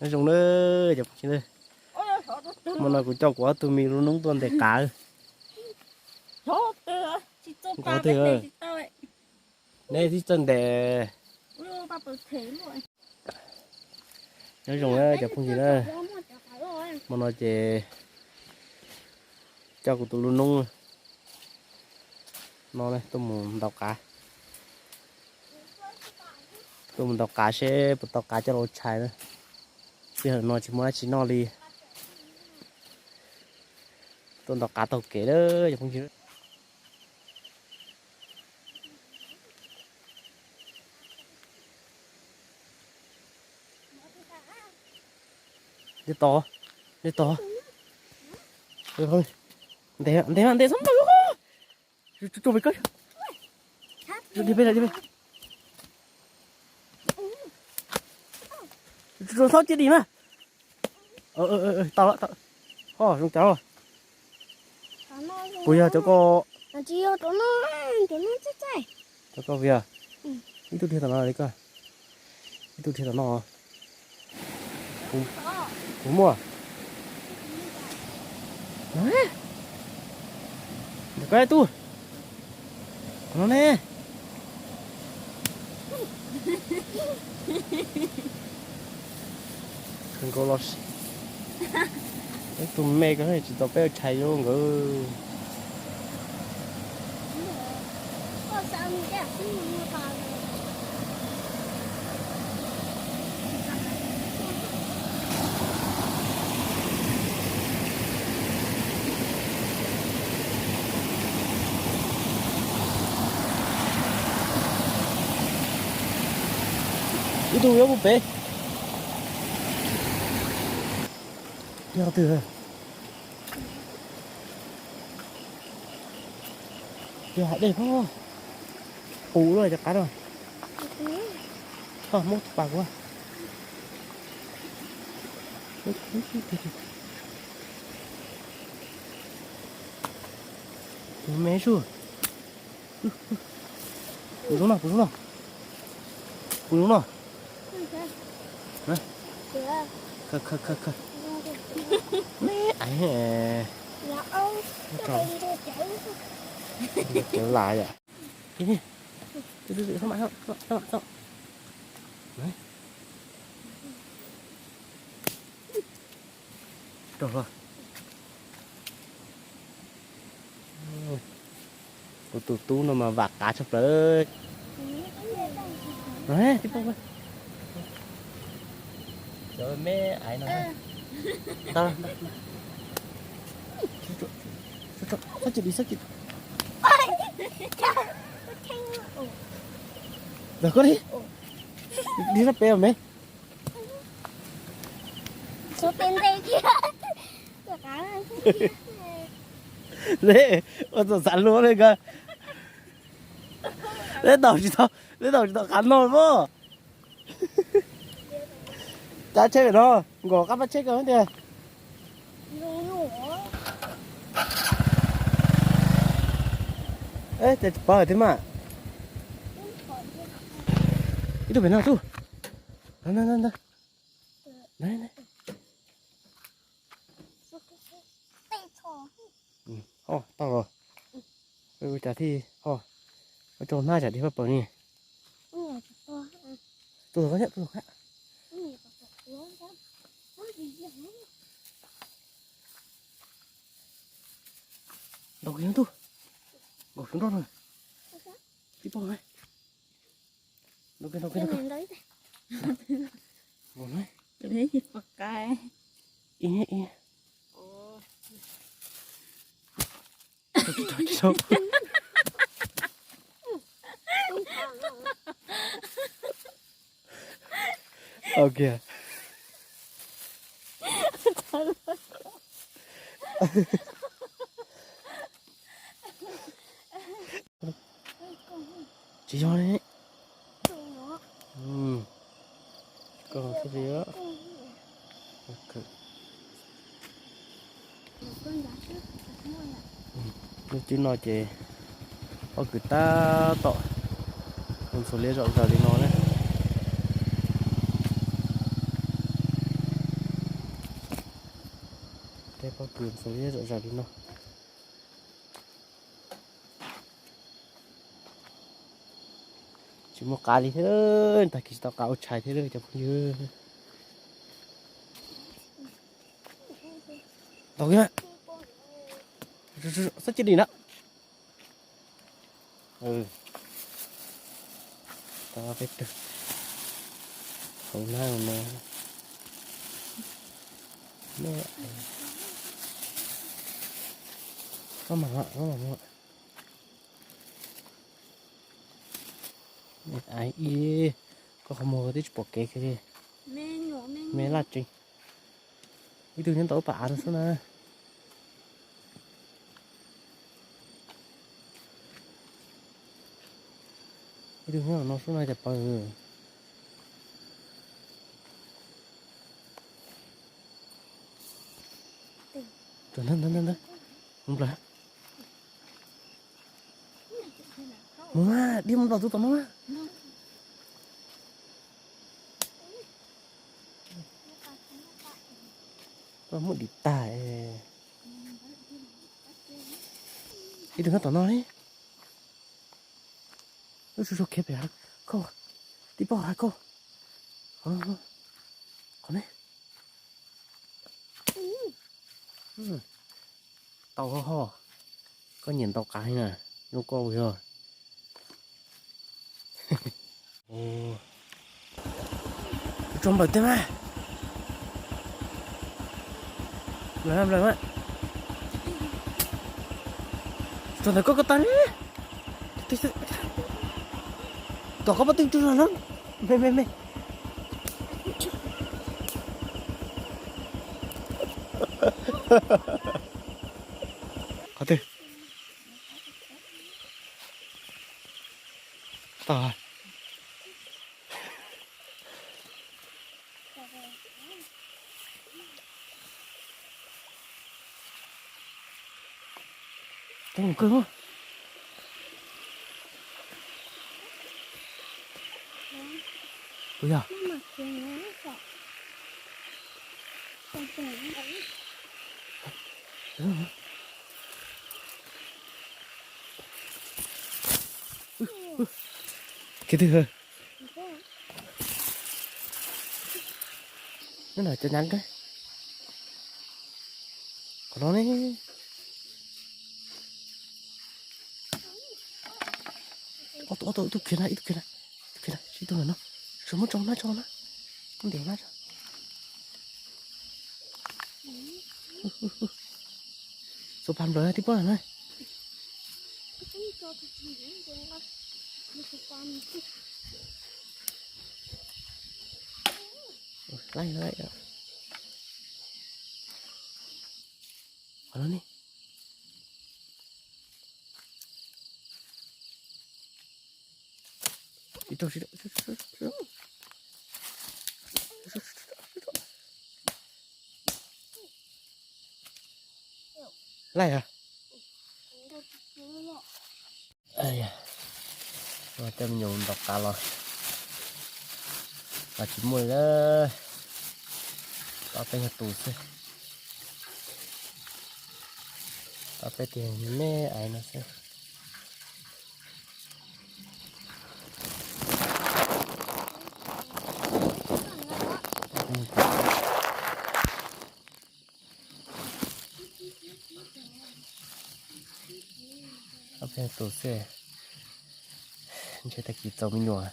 Nyob zoo na cov phooj ywg, hmo no kuv coj kuv ob tug me lub noob tuaj ntes qav. Nkaus twg, neb twb txawj ntes. Nyob zoo na cov phooj ywg na, hmo no ces coj kuv tus lub noob no tuaj mus ntaus qav. Tuaj mus ntaus qav seb puas tau qav coj los ua tshais na. Sij hawm no tsis muaj dab tsi noj li. Tuaj ntaus qav taug kev lawm cov phooj ywg. Ntes tod, ntes tod. Ntes, ntes, ntes txhob ntaus. Tsuag tsuag pem koj. Tsuag tsuag pem, tsuag tsuag txhob cia dim mas. Tau lawm, tau. Ho zoo cas los. Puas yog cov ko? Cov ko yog ib tug dhia tom no li ko. Ib tug dhia tom no. Kuv muaj. Ntawm koj ib tug. Qhov no ne. Kawg nkaus los, ib tug me ko tsis tau peb ua tshais zoo nkawd. Ib tug yuav mus pem. Yog twg? Yog hais dej pob. Pus lawm cov qav no. Koj muab pas kuv. Pus me sub. Pus zoo no, pus zoo no. Pus zoo no. Me aiv. Cawv lam yom. Rau hlo. Kuv tus tub no mas vam qav tshaj plaws. Cov me aiv no. Txhob cia dim, txhob cia. Ntawm koj li. Dim sab pem me. Lej ua txom xav luaj li koj. Lej ntaus tsis tau, lej ntaus tsis tau qav no pob. Cab tsheb pem no, nkaum qab pab tsheb kawg tiag. Ces pov hawm thiab mas. Ib tug pem no tub. Ntag, ntag, ntag. Ho tau los. Ua cas thiaj ho ua rau hnab tsam dib paj paws ni. Tus tom qab, tus tom qab. Ntaus kiag no tub. Nkaum xyov nroj no. Tib poj me. Ntaus kiag, ntaus kiag, ntaus kiag. Nkaum no. Ib, ib. Tau kiag. Tsis yog li. Koj thiaj li. Lub cwb no ces pob kws tab tom ntxhua liab zom zaws li no na. Tus ntxuav zom zaws li no. Tsis muaj qab li thiab, tag kis tsis tau qab ua tshais thiab cov phooj ywg. Tau kiag na. Xab cia li na. Tau peb tug hauv na no. Koj mam, koj mam mus. Ib, koj qhov muag twb tsis pom kev kiag li. Me laj tsees. Ib tug nyob ntawm lub pas av no xwb na. Ib tug nyob no xwb no cas paws. Ntawd ntawd ntawd, mus nplawm. Mus mas, dhia mus nplawm tus tom no mas. Koj muaj dim tag. Ib tug nyob tom no li. Lub suab suab khiav pem hav, koj, tib pob hav koj. Qhov no, qhov ne. Tau ho ho. Koj nyiam ntaus qav heev na, zoo koj ua yog. Tso nplawm tej mas. Nplawm mas, nplawm mas. Tso ntawm koj ko taw li. Tom koj pob tw tso zog na. Me me me. Qhov twg? Tau. Tau mus kawg. Ua yog. Kiag twg? Nyob ntawm cov nyab, qhov no ne. Ob tug, ob tug, ib tug khiav na, ib tug khiav na, ib tug khiav na, ib tug ntawm no. Tsis muab tso na, tso na. Muab ntiav na tso. Xuas pas nplawm tib pob na. Laij, laij. Qhov no ne. Ib tug sib, laij a. Tej me nyuam ntaus qav los, los tsis muaj li lawm. Tau peb nyuag tus xwb. Tau peb tiag me aiv no xwb. Tau peb tus xwb. Ntshe tag kis txaus me nyuam.